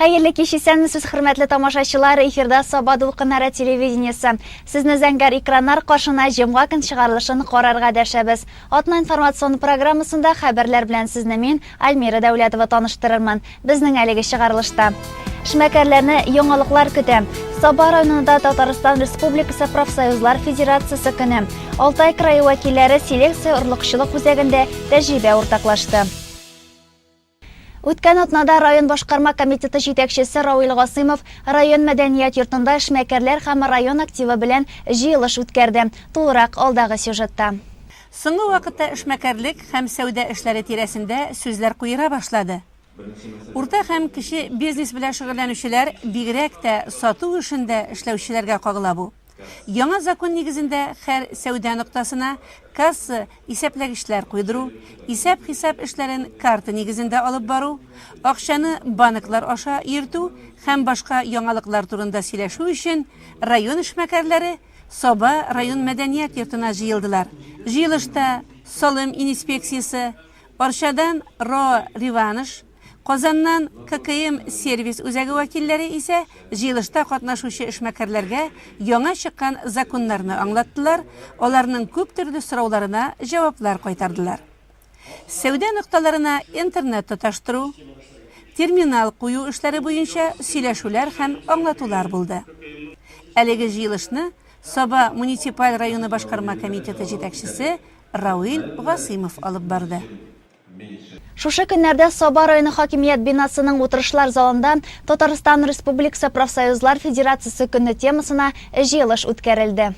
Хәерле кич, исәнмесез, хөрмәтле тамашачылар! Эфирда Саба дулкыннары телевидениесе. Сезне зәңгәр экраннар каршына җомга көн чыгарылышын карарга дәшәбез. Атна информацион программасында хәбәрләр белән сезне мин, Альмира Дәүләтова таныштырырмын. Безнең әлеге чыгарылышта. Эшмәкәрләрне яңалыклар көтә. Саба районында Татарстан Республикасы Профсоюзлар Федерациясе көне. Алтай крае вәкилләре селекция орлыкчылык үзәгендә тәҗрибә уртаклашты. Үткән атнада район башкарма комитеты җитәкчесе Рауил Гасыймов район мәдәният йортында эшмәкәрләр һәм район активы белән җыелыш үткәрде. Тулырак алдагы сюжетта. Соңгы вакытта эшмәкәрлек һәм сәүдә эшләре тирәсендә сүзләр куера башлады. Урта һәм кече бизнес белән шөгыльләнүчеләр, бигрәк тә сату эшендә эшләүчеләргә кагыла бу. Яңа закон нигезендә һәр сәүдә ноктасына касса исәпләгечләр куйдыру, исәп-хисап эшләрен карта нигезендә алып бару, акчаны банклар аша йөртү һәм башка яңалыклар турында сөйләшү өчен район эшмәкәрләре Саба район мәдәният йортына җыелдылар. Җыелышта салым инспекциясе, Арчадан Ро Реваныш, Казаннан ККМ сервис үзәге вәкилләре исә җыелышта катнашучы эшмәкәрләргә яңа чыккан законнарны аңлаттылар, аларның күп төрле сорауларына җаваплар кайтардылар. Сәүдә нокталарына интернет тоташтыру, терминал кую эшләре буенча сөйләшүләр һәм аңлатулар булды. Әлеге җыелышны Саба муниципаль районы башкарма комитеты җитәкчесе Рауил Гасыймов алып барды. Шушы көннәрдә Саба районы хакимият бинасының утырышлар залында Татарстан Республикасы Профсоюзлар федерациясе көне темасына җыелыш үткәрелде.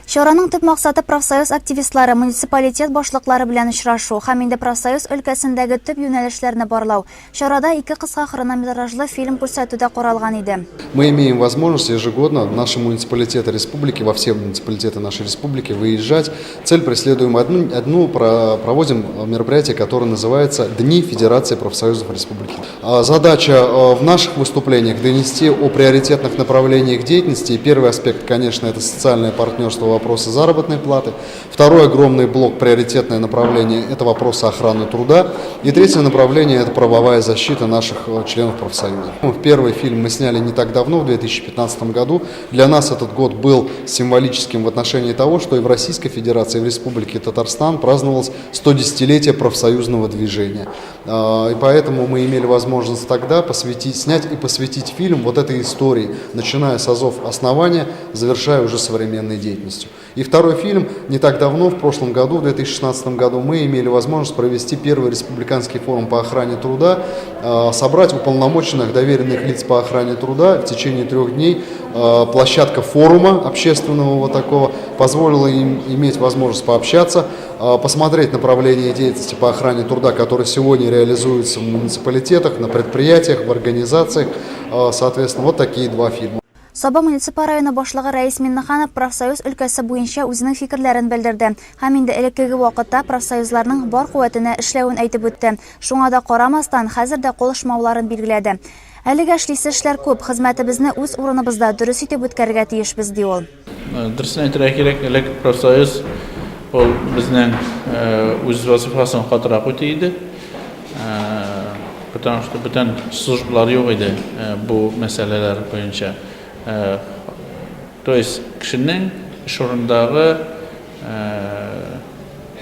Чараның төп максаты профсоюз активистлары, муниципалитет башлыклары белән очрашу һәм инде профсоюз өлкәсендәге төп юнәлешләрне барлау. Чарада ике кыска хронометражлы фильм күрсәтү дә каралган иде. Мы имеем возможность ежегодно в наши муниципалитеты республики, во все муниципалитеты нашей республики выезжать. Цель преследуем одну, одну проводим мероприятие, которое называется «Дни Федерации профсоюзов республики». Задача в наших выступлениях донести о приоритетных направлениях деятельности. И первый аспект, конечно, это социальное партнерство, вопросы заработной платы. Второй огромный блок, приоритетное направление, это вопросы охраны труда. И третье направление – это правовая защита наших членов профсоюза. Первый фильм мы сняли не так давно, в 2015 году. Для нас этот год был символическим в отношении того, что и в Российской Федерации, и в Республике Татарстан праздновалось 110-летие профсоюзного движения. И поэтому мы имели возможность тогда посвятить, снять и посвятить фильм вот этой истории, начиная с азов основания, завершая уже современной деятельностью. И второй фильм не так давно, в прошлом году, в 2016 году, мы имели возможность провести первый республиканский форум по охране труда, собрать уполномоченных доверенных лиц по охране труда в течение 3 дней. Площадка форума общественного вот такого позволила им иметь возможность пообщаться, посмотреть направление деятельности по охране труда, которые сегодня реализуются в муниципалитетах, на предприятиях, в организациях. Соответственно, вот такие два фильма. Саба муниципаль районы башлыгы Рәис Миннеханов профсоюз өлкәсе буенча үзенең фикерләрен белдерде һәм инде элеккеге вакытта профсоюзларның бар куәтенә эшләвен әйтеп үтте. Шуңа да карамастан, хәзер дә калышмауларын билгеләде. Әлегә эшлисе эшләр күп, хезмәтебезне үз урыныбызда дөрес итеп үткәрергә тиешбез, ди ул. Дөресен әйтергә кирәк, элек профсоюз ул безнең үз вазифасын катырак үти иде. Потому что бүтән службалар юк иде бу мәсьәләләр буенча. То есть кешенең эш урынындагы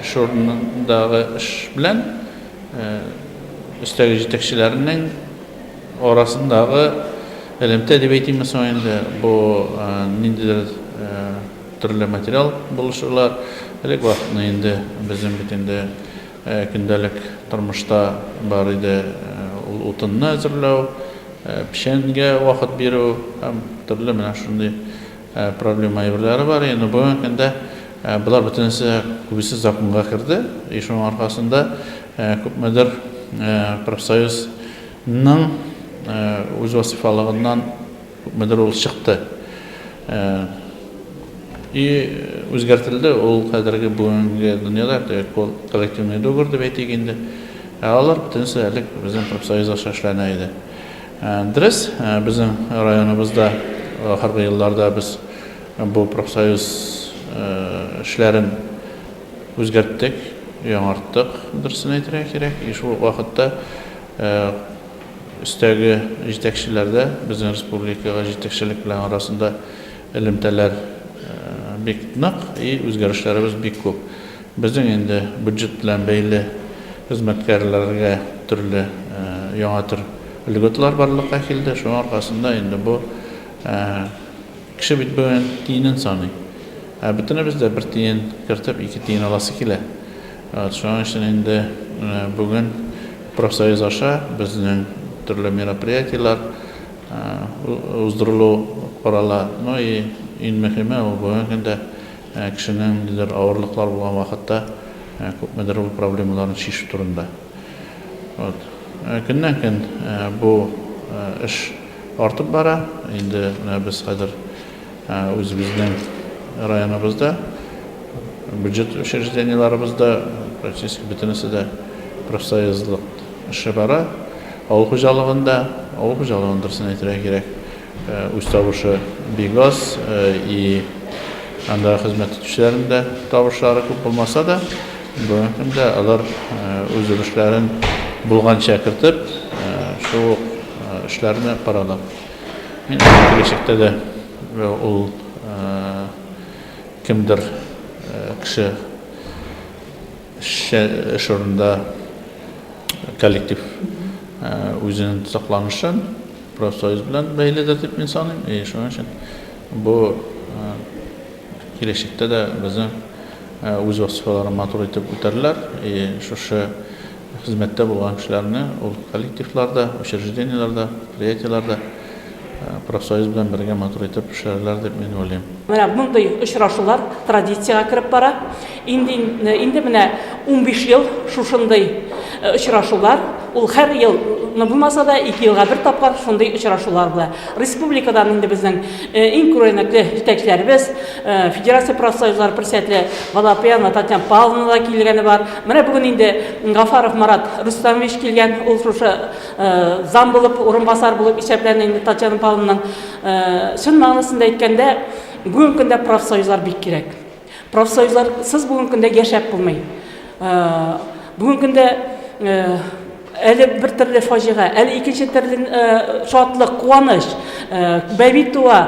эш урынындагы эш белән өстәге җитәкчеләрнең арасындагы элемтә дип әйтимме соң инде, бу ниндидер төрле материал булышулар. Элек вакытны инде безнең бит инде Көндәлек тормышта бар иде ул утынны әзерләү, печәнгә вакыт бирү һәм төрле менә шундый проблема әйберләре бар иде. Но бүгенге көндә болар бөтенесе күбесе законга керде. И шуның аркасында күпмедер профсоюзның үз вазифалыгыннан Күпмедер ул чыкты. И үзгәртелде ул хәзерге бүгенге дөньяда коллективный договор дип әйтик инде. Ә алар бөтенесе элек безнең профсоюз аша эшләнә иде. Дөрес, безнең районыбызда ахыргы елларда без бу профсоюз эшләрен үзгәрттек, яңарттык, дөресен әйтергә кирәк. И шул ук вакытта. өстәге җитәкчеләрдә, безнең республикага җитәкчелек белән арасында элемтәләр бик нык и үзгәрешләребез бик күп. Безнең инде бюджет белән бәйле хезмәткәрләргә төрле яңа төр льготалар барлыкка килде. Шуның аркасында инде бу кеше бит бүген тиенен саный. Ә бөтенебез дә бер тиен кертеп, ике тиен аласы килә. Шуның өчен инде бүген профсоюз аша безнең төрле мероприятиеләр уздырылу карала. Ну и иң мөһиме ул бүгенге көндә кешенең ниндидер авырлыклар булган вакытта күпмедер ул проблемаларын чишү турында. Вот. Көннән-көн бу эш артып бара. Инде менә без хәзер үзебезнең районыбызда бюджет учреждениеләребездә практически бөтенесе дә профсоюзлык эше бара. Авыл хуҗалыгында, авыл хуҗалыгын дөресен әйтергә кирәк, үз табышы бик аз и анда хезмәт итүчеләрнең дә табышлары күп булмаса да, бүгенге көндә алар үз өлешләрен булганча кертеп, шул ук эшләрне каралар. Мин киләчәктә дә ул кемдер кеше эш урынында коллектив үзенең сакланышын профсоюз белән бәйледер дип мин саныйм. И шуның өчен бу киләчәктә дә безнең үз вазифаларын матур итеп үтәрләр. И шушы хезмәттә булган кешеләрне ул коллективларда, учреждениеләрдә, предприятиеләрдә профсоюз белән бергә матур итеп эшләрләр дип мин уйлыйм. Менә мондый очрашулар традициягә кереп бара. Инде инде менә 15 ел шушындый очрашулар, ул һәр ел булмаса да, ике елга бер тапкыр шундый очрашулар була. Республикадан инде безнең иң күренекле җитәкчеләребез, Федерация профсоюзлары председателе Водопьянова Татьяна Павловна да килгәне бар. Менә бүген инде Гафаров Марат Рөстәмович килгән, ул шушы зам булып, урынбасар булып исәпләнә инде Татьяна Павловнаның. Чын мәгънәсендә әйткәндә, бүгенге көндә профсоюзлар бик кирәк. Профсоюзларсыз бүгенге көндә яшәп булмый. Бүгенге көндә әле бер төрле фаҗига, әле икенче төрле шатлык, куаныч, бәби туа,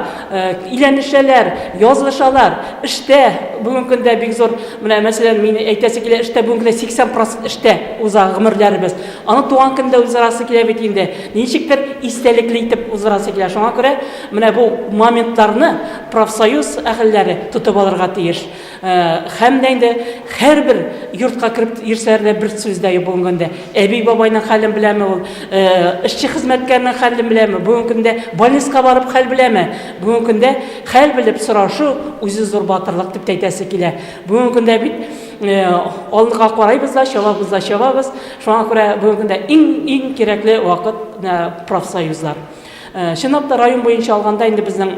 өйләнешәләр, язылышалар. Эштә бүгенге көндә бик зур, менә мәсәлән, мин әйтәсе килә, эштә бүгенге көндә 80% эштә уза гомерләребез. Аны туган көндә уздырасы килә бит инде. Ничектер истәлекле итеп уздырасы килә. Шуңа күрә менә бу моментларны профсоюз әһелләре тотып алырга тиеш. Һәм дә инде һәрбер йортка кереп йөрсәләр дә бер сүз дә юк бүгенге көндә. Әби-бабайның хәлен беләме ул, эшче хезмәткәрнең хәлен беләме, бүгенге көндә больницага барып хәл беләме? Бүгенге көндә хәл белеп сорашу үзе зур батырлык дип тә әйтәсе килә. Бүгенге көндә бит алга карыйбыз да, чабабыз да чабабыз. Шуңа күрә бүгенге көндә иң-иң кирәкле вакыт профсоюзлар. Чынлап та район буенча алганда инде безнең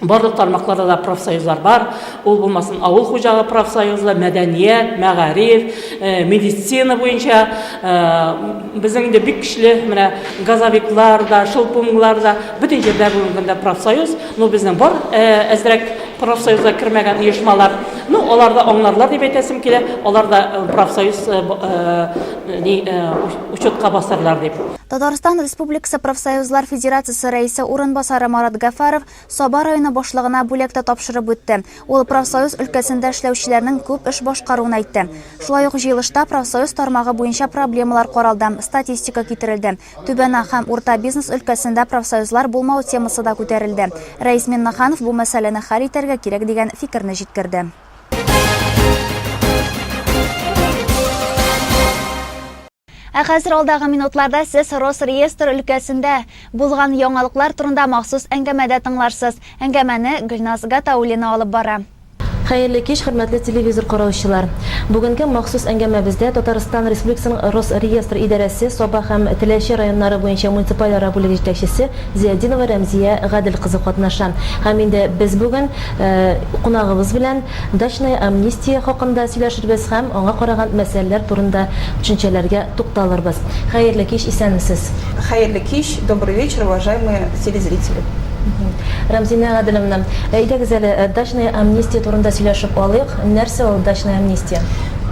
барлык тармакларда да профсоюзлар бар. Ул булмасын авыл хуҗалыгы профсоюзы, мәдәният, мәгариф, медицина буенча безнең инде бик көчле менә газовиклар да, шелпунглар да, бөтен җирдә бүгенге көндә профсоюз. Ну, безнең бар әзрәк профсоюзга кермәгән оешмалар. Ну, алар да аңларлар дип әйтәсем килә. Алар да профсоюз ни учетка басарлар дип. Татарстан Республикасы Профсоюзлар федерациясе рәисе урынбасары Марат Гафаров Саба районы башлыгына бүләк тә тапшырып үтте. Ул профсоюз өлкәсендә эшләүчеләрнең күп эш башкаруын әйтте. Шулай ук җыелышта профсоюз тармагы буенча проблемалар каралды, статистика китерелде. Түбән һәм урта бизнес өлкәсендә профсоюзлар булмау темасы да күтәрелде. Рәис Миннеханов бу мәсьәләне хәл итәргә кирәк дигән фикерне җиткерде. Ә хәзер алдагы минутларда сез Росреестр өлкәсендә булган яңалыклар турында махсус әңгәмәдә тыңларсыз. Әңгәмәне Гөлназ Гатауллина алып бара. Хәерле кич, хөрмәтле телевизор караучылар! Бүгенге махсус әңгәмәбездә Татарстан Республикасының Росреестр идарәсе Саба һәм Теләче районнары буенча муниципальара бүлеге җитәкчесе Зыятдинова Рәмзия Гадел кызы катнаша. Һәм инде без бүген кунагыбыз белән Дачная амнистия хакында сөйләшербез һәм аңа караган мәсьәләләр турында төшенчәләргә тукталырбыз. Хәерле кич, исәнмесез! Хәерле кич, добрый вечер, уважаемые телезрители. Рәмзинә Гаделовна, әйдәгез әле, дачная амнистия турында сөйләшеп алыйк. Нәрсә ул дачная амнистия?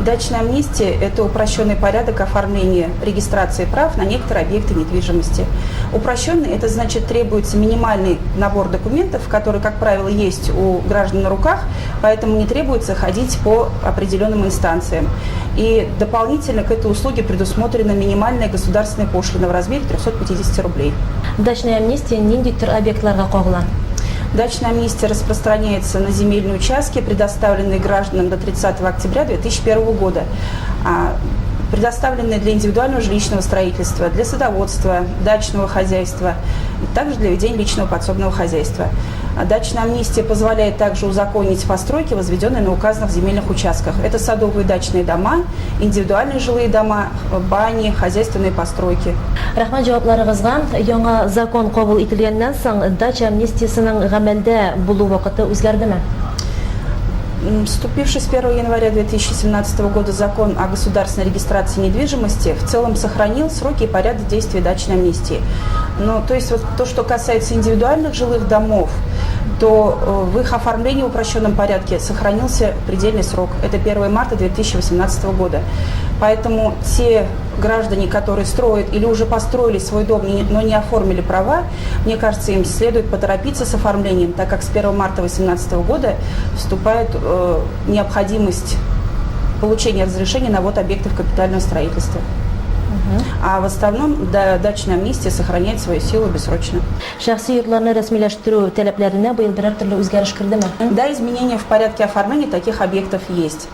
Дачная амнистия – это упрощенный порядок оформления регистрации прав на некоторые объекты недвижимости. Упрощенный – это значит требуется минимальный набор документов, который, как правило, есть у граждан на руках, поэтому не требуется ходить по определенным инстанциям. И дополнительно к этой услуге предусмотрена минимальная государственная пошлина в размере 350 рублей. Дачная амнистия нинди төр объектларга кагыла? Дачная амнистия распространяется на земельные участки, предоставленные гражданам до 30 октября 2001 года, предоставленные для индивидуального жилищного строительства, для садоводства, дачного хозяйства, также для ведения личного подсобного хозяйства. Дачная амнистия позволяет также узаконить постройки, возведенные на указанных земельных участках. Это садовые дачные дома, индивидуальные жилые дома, бани, хозяйственные постройки. Рәхмәт җавапларыгызга. Яңа закон кабул ителгәннән соң, дача амнистиясенең гамәлдә булу вакыты үзгәрдеме? Вступивший с 1 января 2017 года закон о государственной регистрации недвижимости в целом сохранил сроки и порядок действия дачной амнистии. Ну, то есть вот то, что касается индивидуальных жилых домов, то в их оформлении в упрощенном порядке сохранился предельный срок. Это 1 марта 2018 года. Поэтому те граждане, которые строят или уже построили свой дом, но не оформили права, мне кажется, им следует поторопиться с оформлением, так как с 1 марта 2018 года вступает необходимость получения разрешения на ввод объектов капитального строительства. А в остальном дачная амнистия сохраняет свою силу бессрочно. Шәхси йортларны рәсмиләштерү таләпләренә быел берәр төрле үзгәреш кердеме? Да, изменения в порядке оформления таких объектов есть.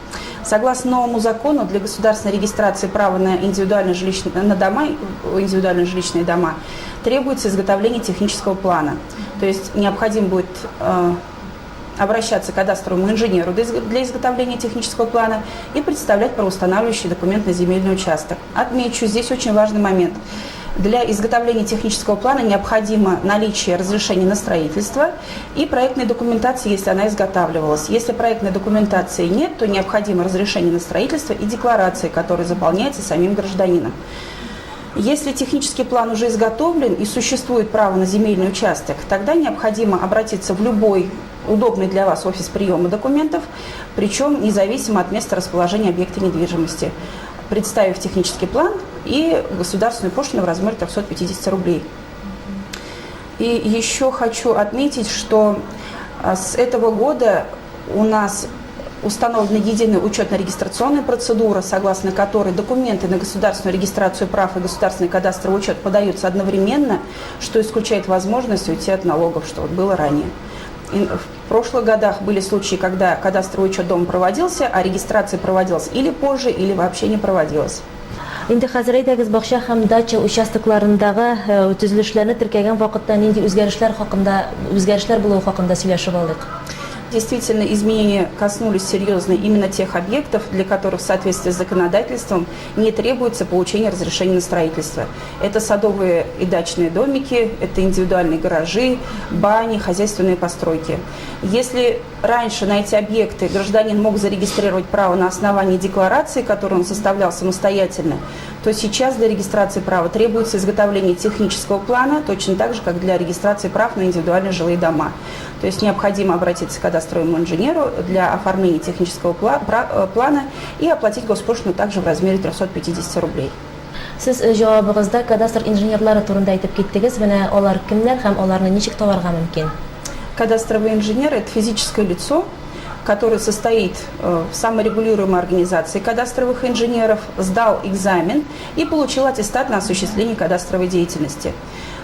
Согласно новому закону, для государственной регистрации права на индивидуальные жилищные, на дома, индивидуальные жилищные дома требуется изготовление технического плана. То есть необходимо будет обращаться к кадастровому инженеру для изготовления технического плана и представлять правоустанавливающий документ на земельный участок. Отмечу, здесь очень важный момент. Для изготовления технического плана необходимо наличие разрешения на строительство и проектной документации, если она изготавливалась. Если проектной документации нет, то необходимо разрешение на строительство и декларация, которая заполняется самим гражданином. Если технический план уже изготовлен и существует право на земельный участок, тогда необходимо обратиться в любой удобный для вас офис приема документов, причем независимо от места расположения объекта недвижимости, представив технический план и государственную пошлину в размере 350 рублей. И еще хочу отметить, что с этого года у нас установлена единая учетно-регистрационная процедура, согласно которой документы на государственную регистрацию прав и государственный кадастровый учет подаются одновременно, что исключает возможность уйти от налогов, что вот было ранее. И в прошлых годах были случаи, когда кадастровый учет дома проводился, а регистрация проводилась или позже, или вообще не проводилась. Инде хәзер әйдәгез бакча һәм дача участокларындагы төзелешләрне теркәгән вакытта нинди үзгәрешләр хакында, үзгәрешләр булуы хакында сөйләшеп алыйк. Действительно, изменения коснулись серьезно именно тех объектов, для которых в соответствии с законодательством не требуется получение разрешения на строительство. Это садовые и дачные домики, это индивидуальные гаражи, бани, хозяйственные постройки. Если раньше на эти объекты гражданин мог зарегистрировать право на основании декларации, которую он составлял самостоятельно, то сейчас для регистрации права требуется изготовление технического плана, точно так же, как для регистрации прав на индивидуальные жилые дома. То есть необходимо обратиться к кадастровому инженеру для оформления технического плана и оплатить госпошлину также в размере 350 рублей. Сез җавабыгызда кадастр инженерлары турында әйтеп киттегез. Менә алар кемнәр һәм аларны ничек табарга мөмкин? Кадастровый инженер – это физическое лицо, которое состоит в саморегулируемой организации кадастровых инженеров, сдал экзамен и получил аттестат на осуществление кадастровой деятельности.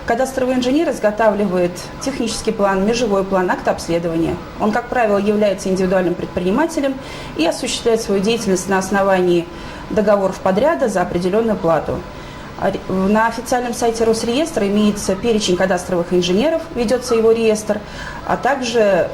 Кадастровый инженер изготавливает технический план, межевой план, акт обследования. Он, как правило, является индивидуальным предпринимателем и осуществляет свою деятельность на основании договоров подряда за определенную плату. На официальном сайте Росреестра имеется перечень кадастровых инженеров, ведется его реестр, а также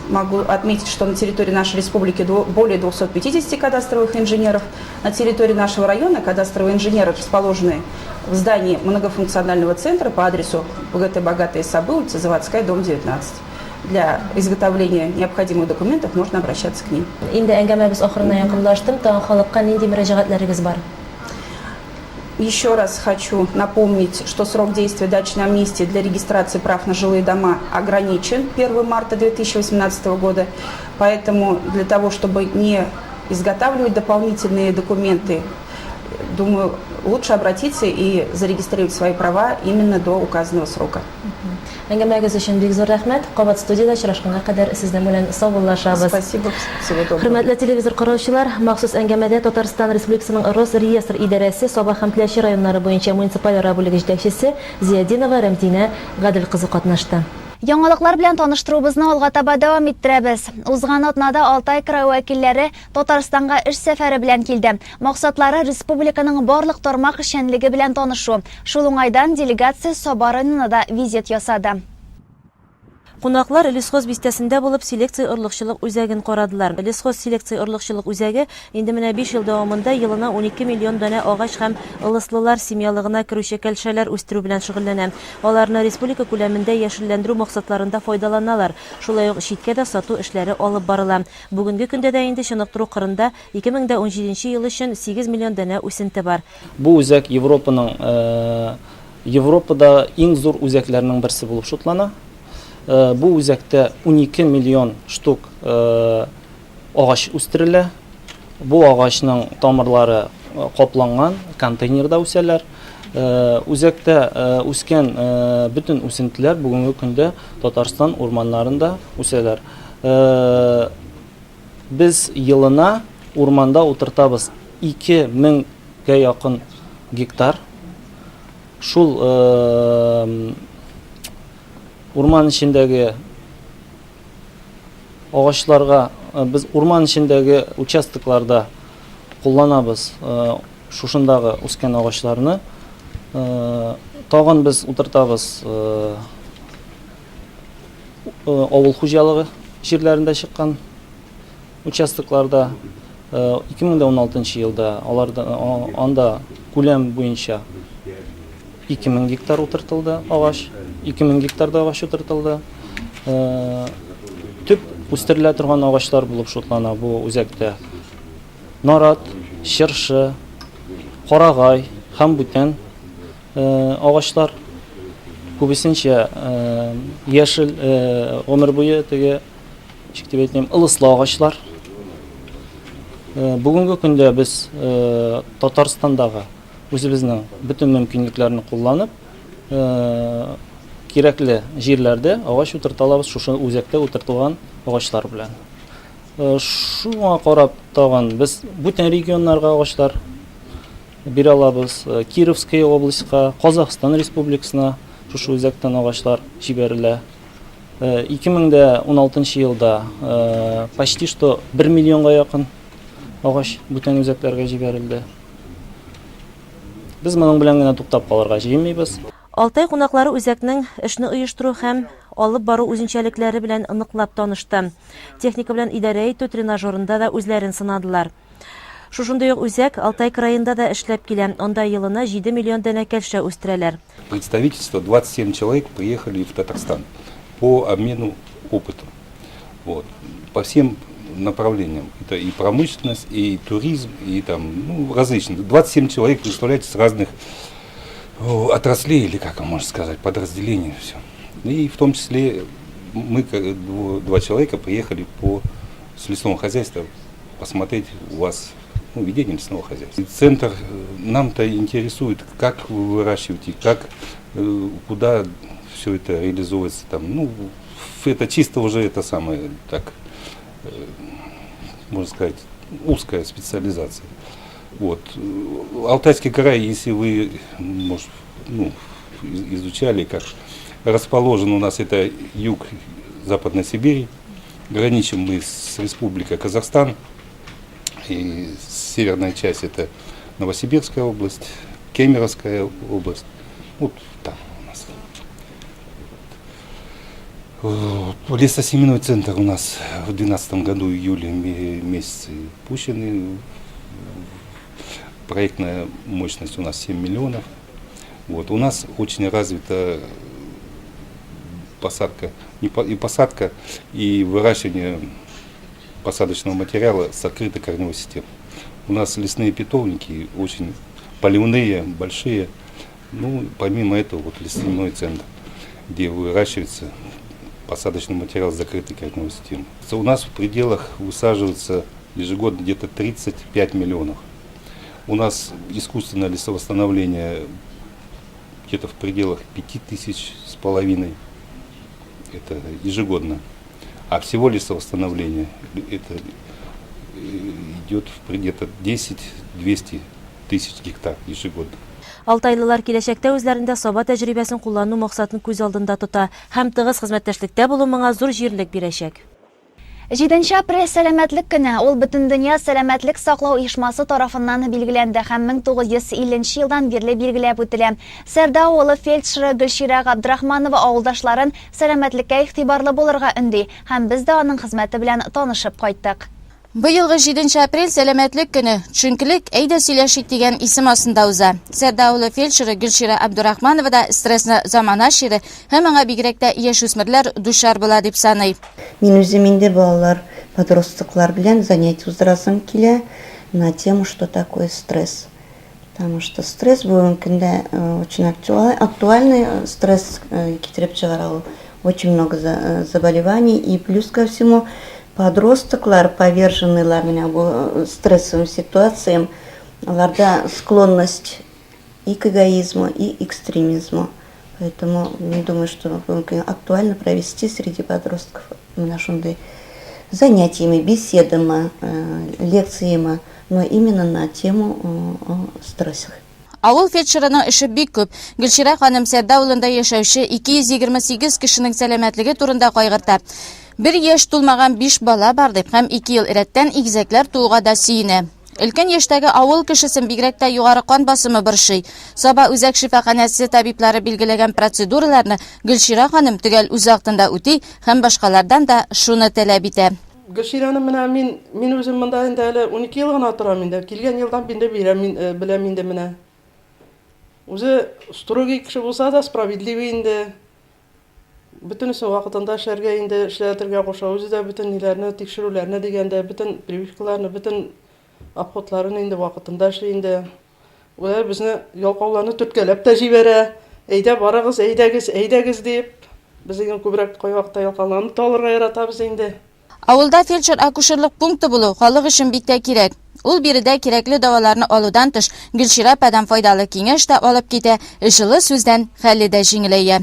могу отметить, что на территории нашей республики более 250 кадастровых инженеров. На территории нашего района кадастровые инженеры расположены в здании многофункционального центра по адресу ПГТ «Богатые Сабы», улица Заводская, дом 19. Для изготовления необходимых документов можно обращаться к ним. Инде әңгәмәбез ахырына якынлашты. Тагын халыкка нинди мөрәҗәгатьләрегез бар? Еще раз хочу напомнить, что срок действия дачной амнистии для регистрации прав на жилые дома ограничен 1 марта 2018 года. Поэтому для того, чтобы не Изготавливать дополнительные документы. Думаю, лучше обратиться и зарегистрировать свои права именно до указанного срока. Әңгәмәгез өчен бик зур рәхмәт. Кабат студиядә очрашканга кадәр сезнең белән саубуллашабыз. Спасибо, всего доброго. Хөрмәтле телевизор караучылар, махсус әңгәмәдә Татарстан Республикасының Росреестр идарәсе Саба һәм Теләче районнары буенча муниципаль ара бүлеге җитәкчесе Зиятдинова Рәмзинә Гадел кызы катнашты. Яңалыклар белән таныштыруыбызны алга таба дәвам иттерәбез. Узган атнада Алтай крае вәкилләре Татарстанга эш сәфәре белән килде. Максатлары, республиканың барлык тармак эшчәнлеге белән танышу. Шул уңайдан делегация Саба районына да визит ясады. Кунаклар Лесхоз бистәсендә булып, селекция-орлыкчылык үзәген карадылар. Лесхоз селекция-орлыкчылык үзәге инде менә биш ел дәвамында елына 12 миллион данә агач һәм ылыслылар семьялыгына керүче кәлшәләр үстерү белән шөгыльләнә. Аларны республика күләмендә яшелләндерү максатларында файдаланалар. Шулай ук читкә дә сату эшләре алып барыла. Бүгенге көндә дә инде чыныктыру кырында 2017 нче ел өчен 8 миллион данә үсенте бар. Бу үзәк Европаның Европада иң зур үзәкләрнең берсе булып шутлана. Бу үзәктә 12 миллион штук агач үстерелә. Бу агачның тамырлары капланган, контейнерда үсәләр. Үзәктә үскән бөтен үсентеләр бүгенге көндә Татарстан урманнарында үсәләр. Без елына урманда утыртабыз 2 меңгә якын гектар. Шул урман эчендәге агачларга без урман эчендәге участокларда кулланабыз шушындагы үскән агачларны. Тагын без утыртабыз авыл хуҗалыгы җирләрендә чыккан участокларда 2016 елда аларда анда күләм буенча 2000 гектар утыртылды агач, 2000 гектарда агач утыртылды. Төп үстерелә торган агачлар булып шутлана бу үзәктә. Нарат, чыршы, карагай һәм бүтән агачлар күбесенчә яшел гомер буе теге ничек дип әйтим, ылыслы агачлар. Бүгенге көндә без Татарстандагы үзебезнең бөтен мөмкинлекләрне кулланып, кирәкле җирләрдә агач утырта алабыз шушы үзәктә утыртылган агачлар белән. Шуңа карап тагын без бүтән регионнарга агачлар бирә алабыз. Кировская областька, Казахстан Республикасына шушы үзәктән агачлар җибәрелә. 2016 елда почти что 1 миллионга якын агач бүтән үзәкләргә җибәрелде. Без моның белән генә туктап калырга җыенмыйбыз. Алтай кунаклары үзәкнең эшне оештыру һәм алып бару үзенчәлекләре белән ныклап танышты. Техника белән идарә итү тренажерында да үзләрен сынадылар. Шушындый ук үзәк Алтай краенда да эшләп килә, анда елына 7 миллион данә кәлшә үстерәләр. Представительство 27 человек приехали в Татарстан по обмену опытом. Вот. По всем направлениям. Это и промышленность, и туризм, и там, ну, различные. 27 человек, представляете, с разных отраслей, или как можно сказать, подразделений. Все. И в том числе мы, два человека, приехали по с лесного хозяйства посмотреть у вас ну, ведение лесного хозяйства. Центр нам-то интересует, как вы выращиваете, как, куда все это реализуется. Там, ну, это чисто уже это самое, так, можно сказать, узкая специализация. Вот. Алтайский край, если вы, может, ну, изучали, как расположен у нас это юг Западной Сибири, граничим мы с Республикой Казахстан, и северная часть это Новосибирская область, Кемеровская область, вот там у нас. Лесосеменной центр у нас в 2012 году, июле месяце пущенный. Проектная мощность у нас 7 миллионов. Вот. У нас очень развита посадка, и посадка, и выращивание посадочного материала с открытой корневой системой. У нас лесные питомники очень поливные, большие. Ну, помимо этого, вот лесной центр, где выращивается посадочный материал с закрытой корневой системой. У нас в пределах высаживается ежегодно где-то 35 миллионов. У нас искусственное лесовосстановление где-то в пределах 5 тысяч с половиной. Это ежегодно. А всего лесовосстановление это идет в где-то 10-200 тысяч гектар ежегодно. Алтайлылар киләчәктә үзләрендә Саба тәҗрибәсен куллану максатын күз алдында тота һәм тыгыз хезмәттәшлектә булу моңа зур җирлек бирәчәк. Җиденче апрель сәламәтлек көне. Ул Бөтендөнья сәламәтлек саклау оешмасы тарафыннан билгеләнде һәм 1950 нче елдан бирле билгеләп үтелә. Сәрдә авылы фельдшеры Гөлчирә Габдрахманова авылдашларын сәламәтлеккә игътибарлы булырга өнди һәм без дә аның хезмәте белән танышып кайттык. Быелгы җиденче апрель Сәламәтлек көне, төшенкелек, әйдә сөйләшик дигән исем астында уза. Сәрдә авылы фельдшеры Гөлчирә Абдурахманова да стрессны замана чире һәм аңа бигрәк тә яшүсмерләр дучар була дип саный. Мин үзем инде балалар, подростоклар белән занятие уздырасым килә на тему, что такое стресс. Потому что стресс бүгенге көндә очень актуальный, стресс китереп чыгара ул очень много заболеваний. И плюс ко всему подростоклар, поверженныйлар менә бу стрессовым ситуациям, аларда склонность и к эгоизму, и экстремизму. Поэтому мин думаю, что бүгенге актуально провести среди подростков менә шундый занятиями, беседами, лекциями, но именно на тему о стрессах. Авыл фельдшерының эше бик күп. Гөлчирә ханым Сәрдә авылында яшәүче 228 кешенең сәламәтлеге турында кайгырта. Бер яшь тулмаган биш бала бар дип һәм ике ел рәттән игезәкләр тууга да сөенә. Өлкән яшьтәге авыл кешесен бигрәк тә югары кан басымы борчый. Саба үзәк шифаханәсе табиблары билгеләгән процедураларны Гөлчирә ханым төгәл үз вакытында үти һәм башкалардан да шуны таләп итә. Гөлчирәне менә мин, мин үзем монда инде әле 12 ел гына торам инде. Килгән елдан бирле бирәм, мин, э, беләм инде менә. Үзе строгий кеше булса да, справедливый инде. Бөтенесен вакытында эшләргә инде, эшләтергә куша. Үзе дә бөтен ниләрне, тикшерүләрне дигәндә, бөтен прививкаларны, бөтен обходларын инде вакытында эшли инде. Улар безне ялкауларны төрткәләп тә җибәрә. Әйдә барыгыз, әйдәгез, әйдәгез дип. Без инде күбрәк кайвакытта ялкауланып та алырга яратабыз инде. Авылда фельдшер-акушерлык пункты булу халык өчен бик тә кирәк. Ул биредә кирәкле дәваларны алудан тыш, Гөлчирә ападан файдалы киңәш тә алып китә, җылы сүздән хәле дә җиңеләя.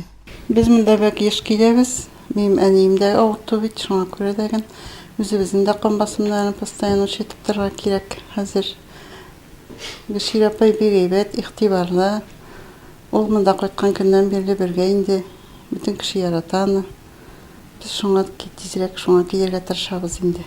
Без монда бәк еш киләбез. Минем әнием дә авырту бит, шуңа күрә дә ген үзебезнең дә кан басымнарын постоянно үлчәтеп торырга кирәк хәзер. Гөлчирә апай бик әйбәт, игътибарлы. Ул монда кайткан көннән бирле бергә инде. Бөтен кеше ярата аны. Без шуңа тизрәк шуңа килергә тырышабыз инде.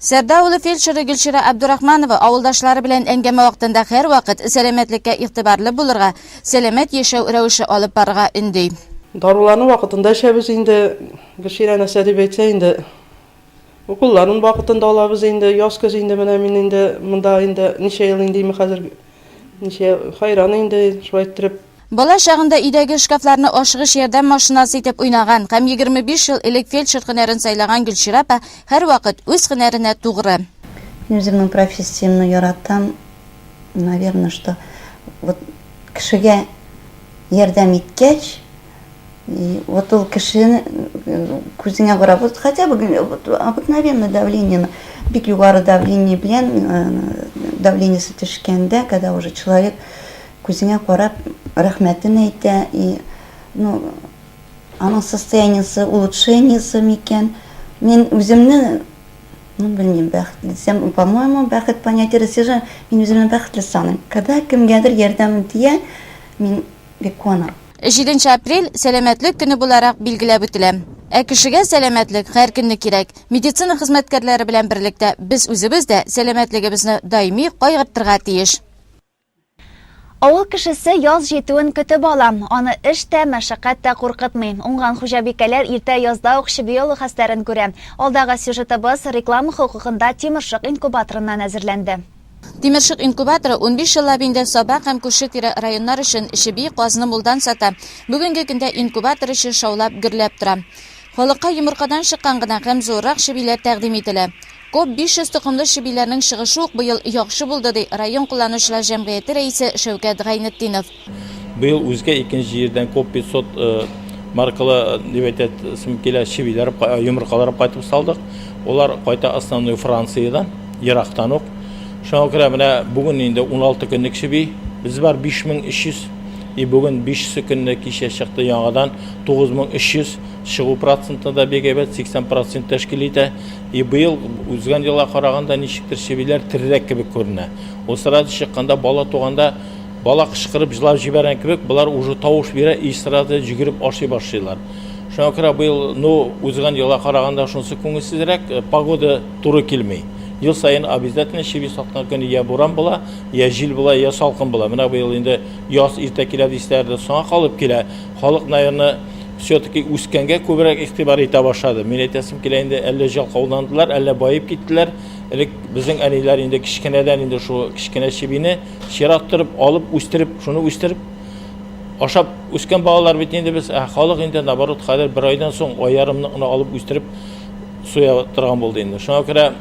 Сәрдә авылы фельдшеры Гөлчирә Абдурахманова авылдашлары белән әңгәмә вакытында һәрвакыт сәламәтлеккә игътибарлы булырга, сәламәт яшәү рәвеше алып барырга өнди. Даруларны вакытында эчәбез инде. Гөлчирә нәрсә дип әйтсә инде, Уколларын вакытында алабыз инде, яз-көз инде менә мин инде монда инде ничә ел инде инде хәзер ничә хайран инде шулай иттереп. Бала чагында өйдәге шкафларны ашыгыч ярдәм машинасы итеп уйнаган һәм 25 ел элек фельдшер һөнәрен сайлаган Гөлчирә апа һәрвакыт үз һөнәренә тугры. Мин үземнең профессиямне яратам, наверное, что вот кешегә ярдәм иткәч, И вот ул кешене күзеңә карап, вот хотя бы вот обыкновенное давление, бик югары давление белән давлениесе төшкәндә, когда уже человек күзеңә карап рәхмәтен әйтә, и ну, аның состояниесе улучшениесе микән, мин үземне, ну, белмим, бәхетле дисәм, по-моему, бәхет понятие растяжимо, мин үземне бәхетле саныйм. Когда кемгәдер ярдәмем тия, мин Бик куанам. Җиденче апрель Сәламәтлек көне буларак билгеләп үтелә. Ә кешегә сәламәтлек һәр көнне кирәк. Медицина хезмәткәрләре белән берлектә без үзебез дә сәламәтлегебезне даими кайгыртырга тиеш. Авыл кешесе яз җитүен көтеп ала. Аны эш тә, мәшәкать тә куркытмый. Уңган хуҗабикәләр иртә язда ук чеби алу хәстәрен күрә. Алдагы сюжетыбыз реклама хокукында Тимершык инкубаторыннан әзерләнде. Тимершык инкубаторы 15 еллап инде Саба һәм күрше-тирә районнар өчен чеби, казны мулдан сата. Бүгенге көндә инкубатор эше шаулап, гөрләп тора. Халыкка йомыркадан чыккан гына һәм зуррак чебиләр тәкъдим ителә. Коп 500 токымлы чебиләрнең чыгышы ук быел яхшы булды, ди район кулланучылар җәмгыяте рәисе Шәүкәт Гайнетдинов. Быел үзгә икенче җирдән Коп 500 маркалы дип әйтәсем килә, чебиләр, йомыркалар кайтып салдык. Олар кайта основной Франциядән. ерактан ук. Шуңа күрә менә бүген инде 16 көнлек чеби, без бар 5300, и бүген 5 көнне кичә чыкты яңадан 9300, чыгу проценты да бик әйбәт, 80 процент тәшкил итә. И быел узган елга караганда ничектер чебиләр терерәк кебек күренә. Ул сразу чыкканда бала туганда бала кычкырып җылап җибәргән кебек, болар уже тавыш бирә и сразу йөгереп ашый башлыйлар. Шуңа күрә быел, ну, узган елга караганда шунысы күңелсезрәк, э, погода туры килми. Ел саен обязательно чеби саткан көне я буран була, я җил була, я салкын була. Менә быел инде яз иртә килә дисәләр дә, соңа калып килә. Халык, наверное, все-таки үскәнгә күбрәк игътибар итә башлады. Мин әйтәсем килә инде, әллә җалкауландылар, әллә баеп киттеләр. Элек безнең әниләр инде кечкенәдән инде шул кечкенә чебине чират торып алып, үстереп, шуны үстереп ашап үскән балалар бит инде без. Ә халык инде наоборот хәзер бер айдан соң ай ярымны гына алып үстереп суя торган булды инде. Шуңа күрә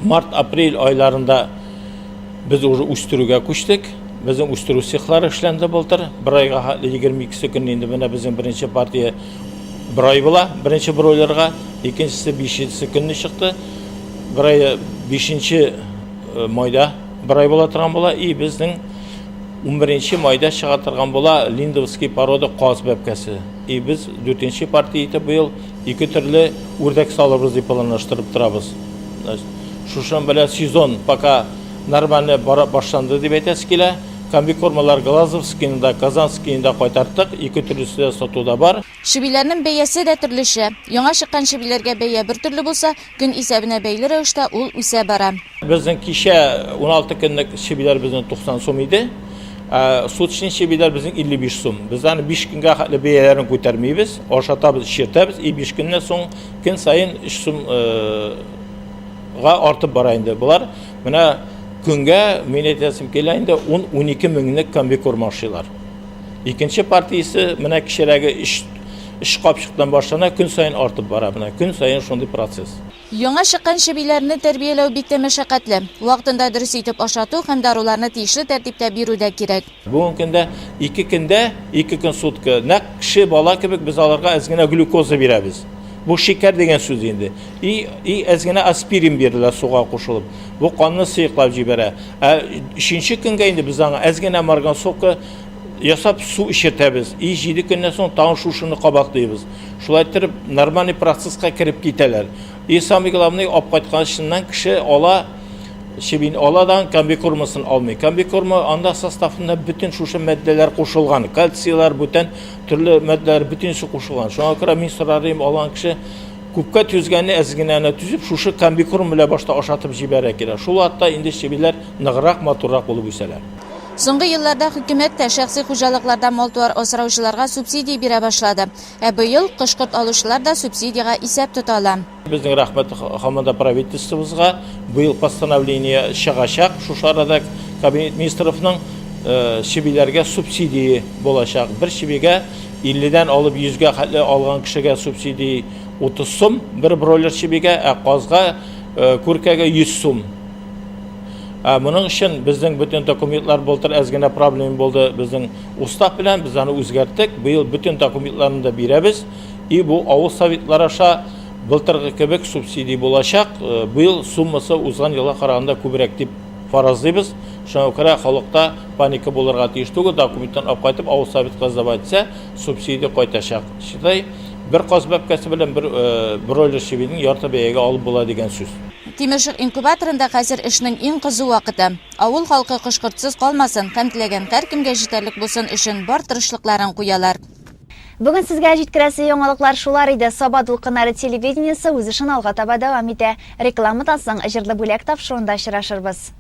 март-апрель айларында без уже үстерүгә күчтек. Безнең үстерү цехлары эшләнде былтыр. Бер айга хәтле 22 көнне инде менә безнең беренче партия бер ай була, беренче бройлерга, икенчесе бишенче көнне чыкты. Бер ай бишенче э, майда бер ай була торган була. И безнең 11 майда чыга торган була линдовский порода каз бәбкәсе. И без дүртенче партия итеп быел ике төрле үрдәк салырбыз дип планлаштырып торабыз. Шушының белән сезон пока нормально бара башланды дип әйтәсе килә. Комбикормалар Глазовскийны да, Казанскийны да кайтарттык, ике төрлесе дә сатуда бар. Чебиләрнең бәясе дә төрлечә. Яңа чыккан чебиләргә бәя бер төрле булса, көн исәбенә бәйле рәвештә ул үсә бара. Безнең кичә 16 көнлек чебиләр безнең 90 сум иде. Ә суточный чебиләр безнең 55 сум. Без аны 5 көнгә хәтле бәяләрен күтәрмибез, ашатабыз, эчертәбез, и 5 көннән соң көн саен 3 сум га артып бара инде. Болар менә көнгә, мин әйтәсем килә инде, 10-12 меңлек комбикорм ашыйлар. Икенче партиясе менә кечерәге 3 3 капчыктан башлана, көн саен артып бара. Менә көн саен шундый процесс. Яңа чыккан чебиләрне тәрбияләү бик тә мәшәкатьле. Вакытында дөрес итеп ашату һәм даруларны тиешле тәртиптә бирү дә кирәк. Бүгенге көндә ике көндә, ике көн сутка, нәкъ кеше бала кебек без аларга әз генә глюкоза бирәбез. Бу шикәр дигән сүз инде. И, и әз генә аспирин бирелә суга кушылып. Бу канны сыеклап җибәрә. Ә өченче көнгә инде без аңа әз генә марганцовка ясап су эчертәбез. И җиде көннән соң тагын шушыны кабатлыйбыз. Шулай иттереп нормальный процесска кереп китәләр. И самый главный, алып кайтканчыннан кеше ала Чебин ала да комбикормасын алмый. Комбикорма анда составында бөтен шушы матдәләр кушылган. Кальцийлар, бүтән төрле матдәләр бөтенесе кушылган. Шуңа күрә мин сорар идем, алган кеше күпкә түзгәнне әз генә генә түзеп, шушы комбикорм белән башта ашатып җибәрә кирәк. Шул вакытта инде чебиләр ныграк, матуррак булып үсәләр. Соңгы елларда хөкүмәт тә шәхси хуҗалыкларда мал-туар асраучыларга субсидия бирә башлады. Ә быел кош-корт алучылар да субсидиягә исәп тота ала. Безнең рәхмәт һаман да правительствобызга. Быел постановление чыгачак, шушы арада Кабинет министровның чебиләргә субсидия булачак. Бер чебигә 50-дән алып 100-гә хәтле алган кешегә субсидия 30 сум, бер бройлер чебигә, ә казга, күркәгә 100 сум. Ә моның өчен безнең бөтен документлар былтыр әз генә проблема булды безнең устав белән, без аны үзгәрттек. Быел бөтен документларны да бирәбез. И бу авыл советлары аша былтыргы кебек субсидия булачак. Э, быел суммасы узган елга караганда күбрәк дип фаразлыйбыз. Шуңа күрә халыкта паника булырга тиеш түгел. Документтан алып кайтып авыл советка сдавать итсә, субсидия кайтачак. Считай, бер каз бәбкәсе белән бер э, бройлер чебинең ярты бәягә алып була дигән сүз. Тимершык инкубаторында хәзер эшнең иң кызу вакыты. Авыл халкы кош-кортсыз калмасын һәм теләгән һәркемгә җитәрлек булсын өчен бар тырышлыкларын куялар. Бүген сезгә җиткерәсе яңалыклар шулар иде. Саба дулкыннары телевидениесе үз эшен алга таба дәвам итә. Рекламадан соң Җырлы бүләк тапшыруында очрашырбыз.